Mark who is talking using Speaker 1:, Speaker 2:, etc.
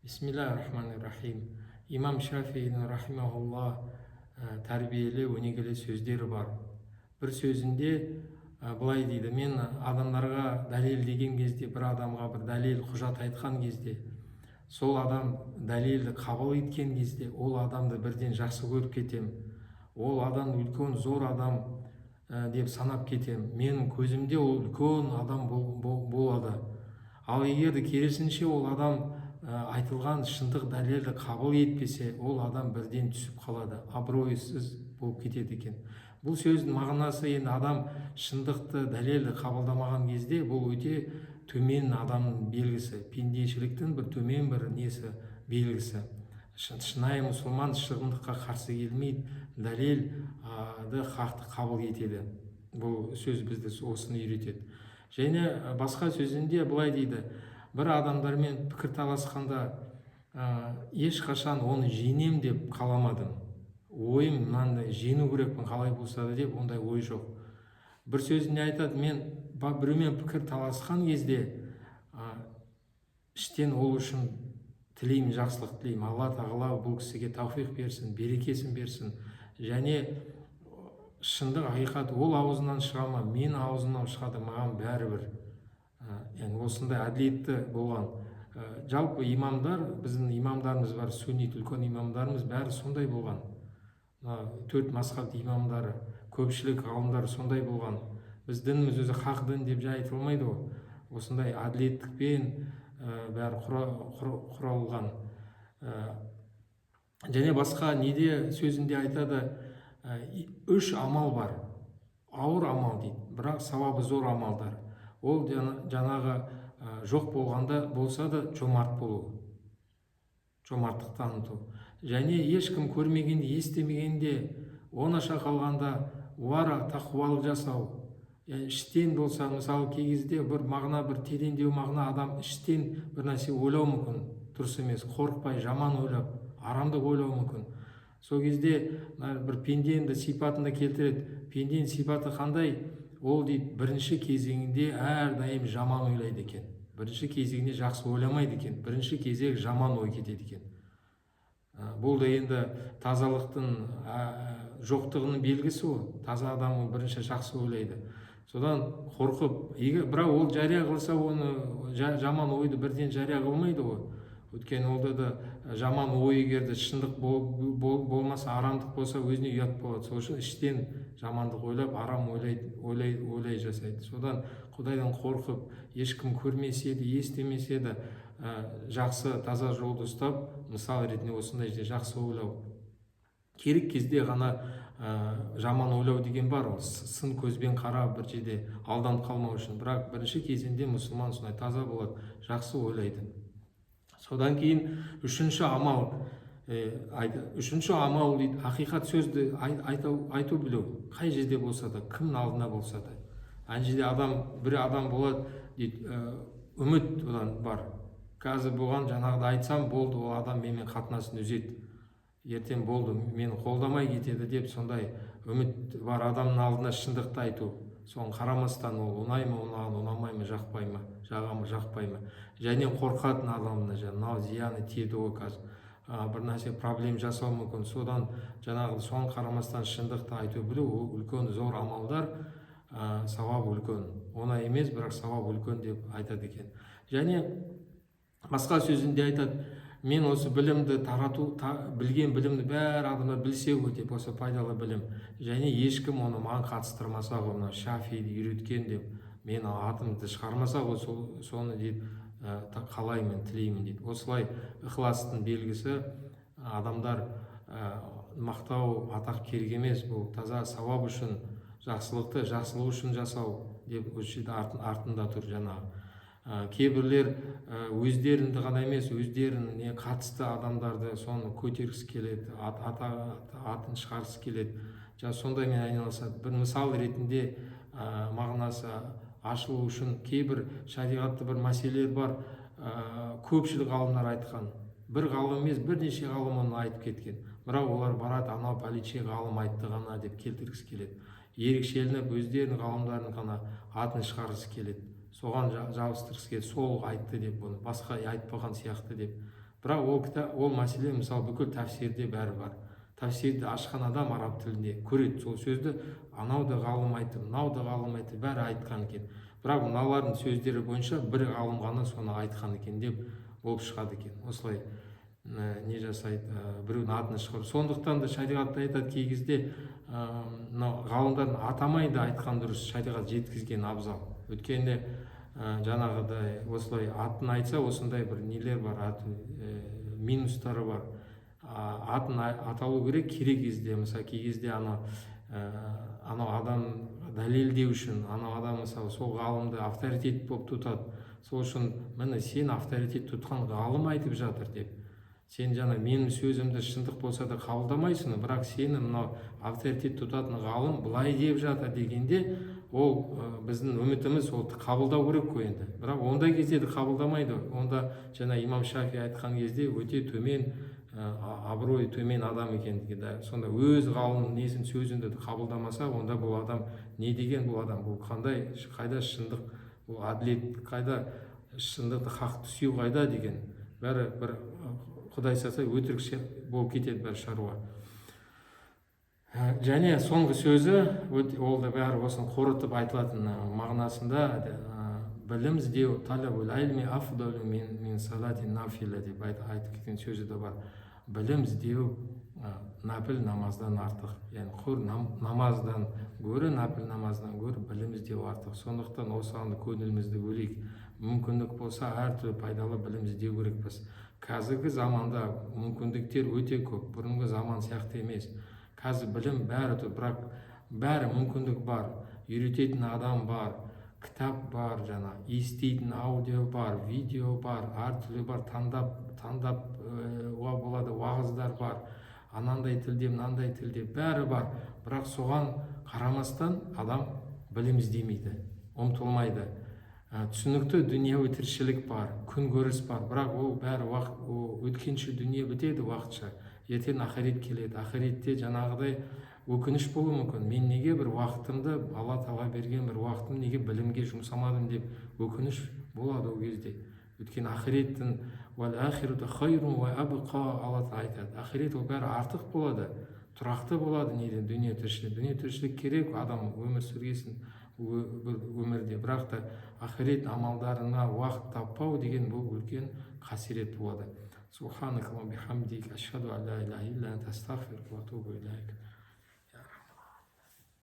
Speaker 1: Бисмиллахи рахим. Имам Шафиидің, рахимахулла, тәрбиелі, өнегелі сөздері бар. Бір сөзінде былай дейді: мен адамдарға дәлелдеген кезде, бір адамға бір дәлел, құжат айтқан кезде, сол адам дәлелді қабыл еткен кезде, ол адамды бірден жақсы көріп кетем, ол адам үлкен, зор адам деп санап кетем, менің көзімде ол үлкен адам болады. Ал егер де керісінше, ол адам айтылған шындық, дәлелді қабыл етпесе, ол адам бірден түсіп қалады, абыройсыз болып кетеді екен. Бұл сөздің мағынасы: енді адам шындықты, дәлелді қабылдамаған кезде, бұл өте төмен адамның белгісі, пендешіліктің бір төмен бір несі, белгісі. Шынайы мұсылман шындыққа қарсы келмейді, дәлелді, хақты қабыл етеді. Бұл сөз бізді осыны үйретеді. Және басқа сөзінде былай дейді: бір адамдармен пікір таласқанда, ешқашан оны жеңем деп қаламадым, ойым мынандай, жеңу керекпін қалай болса да деп, ондай ой жоқ. Бір сөзінде айтады: мен біреумен пікір таласқан кезде, іштен ол үшін тілеймін, жақсылық тілеймін, Алла Тағала бұл кісіге тауфиқ берсін, берекесін берсін. Және шындық, ақиқат ол аузынан шыға ма, менің аузымнан шығады, маған бәрібір. Яғни осындай әділетті болған. Жалпы имамдар, біздің имамдарымыз бар, суннит үлкен имамдарымыз бәрі сондай болған. Мына төрт мазхаб имамдары, көпшілік ғалымдар сондай болған. Біз дініміз өзі хақ дін деп жай айтылмайды ғой, осындай әділеттікпен бәрі құралған. Және басқа неде, сөзінде айтады: үш амал бар, ауыр амал дейді, бірақ сауабы зор амалдар. Ол жаңағы жоқ болғанда болса да жомарт болу, жомарттық таныту және ешкім көрмегенде, естімегенде, оңаша қалғанда уара, тақуалық жасау. Яғни іштен болса, мысалы, кей кезде бір мағына, бір тереңдеу мағына, адам іштен бір нәрсе ойлауы мүмкін, дұрыс емес, қорықпай жаман ойлап, арамдық ойлауы мүмкін. Сол кезде мына бір пенденің сипатын да келтіреді. Пенденің сипаты қандай ол дейді? Бірінші кезеңінде әрдайым жаман ойлайды екен, бірінші кезеңінде жақсы ойламайды екен, бірінші кезек жаман ой кетеді екен. Бұл да енді тазалықтың жоқтығының белгісі ғой. Таза адам ол бірінші жақсы ойлайды, содан қорқып, егер бірақ ол жария қылса, оны жаман ойды бірден жария қылмайды ғой. Өйткені олда да жаман ой егер де шындық болмаса, арамдық болса, өзіне ұят болады. Сол үшін іштен жамандық ойлап, арам ойлайды, ойлай жасайды. Содан Құдайдан қорқып, ешкім көрмесе де, естімесе де, жақсы, таза жолды ұстап, мысал ретінде осындай жерде жақсы ойлау керек кезде ғана жаман ойлау деген бар, ол сын көзбен қарап, бір жерде алданып қалмау үшін. Бірақ бірінші кезеңде мұсылман сондай таза болады, жақсы ойлайды. Содан кейін үшінші амал, үшінші амал дейді, ақиқат сөзді айту білу, қай жерде болса да, кімнің алдында болса да. Ана жерде адам, бір адам болады дейді, үміт одан бар, қазір бұған жаңағыдай айтсам болды, ол адам менімен қатынасын үзеді, ертең болды, мені қолдамай кетеді деп, сондай үміт бар адамның алдына шындықты айту. Соған қарамастан, ол ұнай ма оған, ұнамай ма, жақпай ма, жаға ма, жақпай ма. Және қорқатын адамына, жаңа мынау зияны тиеді ғой қазір, бір нәрсе проблема жасауы мүмкін. Содан жаңағы соған қарамастан шындықты айту білу, ол үлкен, зор амалдар, сауабы үлкен, оңай емес, бірақ сауабы үлкен деп айтады екен. Және басқа сөзінде айтады: мен осы білімді тарату, білген білімді бәрі адамдар білсе ғой деп, осы пайдалы білім, және ешкім оны маған қатыстырмаса ғой, мына Шафиді үйреткен деп мен атымды шығармаса ғой, сол, соны дейді, қалаймын, тілеймін дейді. Осылай ықыластың белгісі. Адамдар мақтау, атақ керек емес, бұл таза сауап үшін, жақсылықты жақсылық үшін жасау деп осы жерде артында тұр жаңағы. Кейбіреулер өздерінді ғана емес, өздеріне қатысты адамдарды, соны көтергісі келеді, атын шығарғысы келеді, жаңа сондаймен айналысады. Бір мысал ретінде, мағынасы ашылу үшін, кейбір шариғатта бір мәселелер бар, көпшілік ғалымдар айтқан, бір ғалым емес, бірнеше ғалым оны айтып кеткен, бірақ олар барады, анау пәленше ғалым айтты ғана деп келтіргісі келеді, ерекшеленіп, өздерінің ғалымдарын ғана атын шығарғысы келеді, соған жабыстырғысы келеді, сол айтты деп, бұны басқа айтпаған сияқты деп. Бірақ ол кітап, ол мәселе, мысалы, бүкіл тәфсирде бәрі бар. Тәфсирді ашқан адам араб тілінде көреді сол сөзді: анау да ғалым айтты, мынау да ғалым айтты, бәрі айтқан екен, бірақ мыналардың сөздері бойынша бір ғалым ғана соны айтқан екен деп болып шығады екен. Осылай не жасайды, біреудің атын шығару. Сондықтан да шариғатта айтады, кей кезде мынау ғалымдардың атамай да айтқан дұрыс, шариғат жеткізген абзал. Өйткені жаңағыдай осылай атын айтса, осындай бір нелер бар, ат, минустары бар. Атын аталу керек керек кезде. Мысалы, кей кезде анау адам дәлелдеу үшін, анау адам, мысалы, сол ғалымды авторитет болып тұтады. Сол үшін, міне, сен авторитет тұтқан ғалым айтып жатыр деп, сен жаңа менің сөзімді шындық болса да қабылдамайсың, бірақ сені мынау авторитет тұтатын ғалым былай деп жатыр дегенде, ол біздің үмітіміз, ол қабылдау керек қой енді. Бірақ ондай кезде де қабылдамайды. Онда жаңа имам Шафи айтқан кезде өте төмен, абыройы төмен адам екендігі да. Сонда өз ғалымның несін, сөзін де қабылдамаса, онда бұл адам не деген, бұл адам, бұл қандай, қайда шындық, бұл әділет қайда, шындықты, хақты сүю қайда деген, бәрі бір, құдай сақтаса, өтірік болып кетеді бәрі шаруа. Және соңғы сөзі, ол да бәрі осыны қорытып айтылатын мағынасында, білім іздеу, талабул илми афдалу мин салати нафила деп айтып кеткен сөзі де бар. Білім іздеу нәпіл намаздан артық, яғни құр намаздан гөрі, нәпіл намаздан гөрі білім іздеу артық. Сондықтан осыған көңілімізді бөлейік. Мүмкіндік болса, әртүрлі пайдалы білім іздеу керекпіз. Қазіргі заманда мүмкіндіктер өте көп, бұрынғы заман сияқты емес. Қазір білім бәрі тұр, бірақ бәрі мүмкіндік бар, үйрететін адам бар, кітап бар, жаңа еститін аудио бар, видео бар, әртүрлі бар, таңдап таңдап болады, уағыздар бар, анандай тілде, мынандай тілде, бәрі бар. Бірақ соған қарамастан адам білім іздемейді, ұмтылмайды. Түсінікті, дүниеуи тіршілік бар, күнкөріс бар, бірақ ол бәрі уақыт, ол өткенші дүние, бітеді уақытша. Ертең ақырет келеді. Ақыретте жаңағыдай өкініш болуы мүмкін: мен неге бір уақытымды, Алла Тағала берген бір уақытымды неге білімге жұмсамадым деп өкініш болады ол кезде. Өйткені ақыреттің, Алла Тағала айтады, ақырет ол бәрі артық болады, тұрақты болады неден дүние тіршілік. Дүние тіршілік керек, адам өмір сүргесін өмірде, бірақ та ақырет амалдарына уақыт таппау деген бұл үлкен қасірет болады. Субханак, бихамдик, ашхаду ан ла илаха илля анта, астағфирука ва атубу илайк.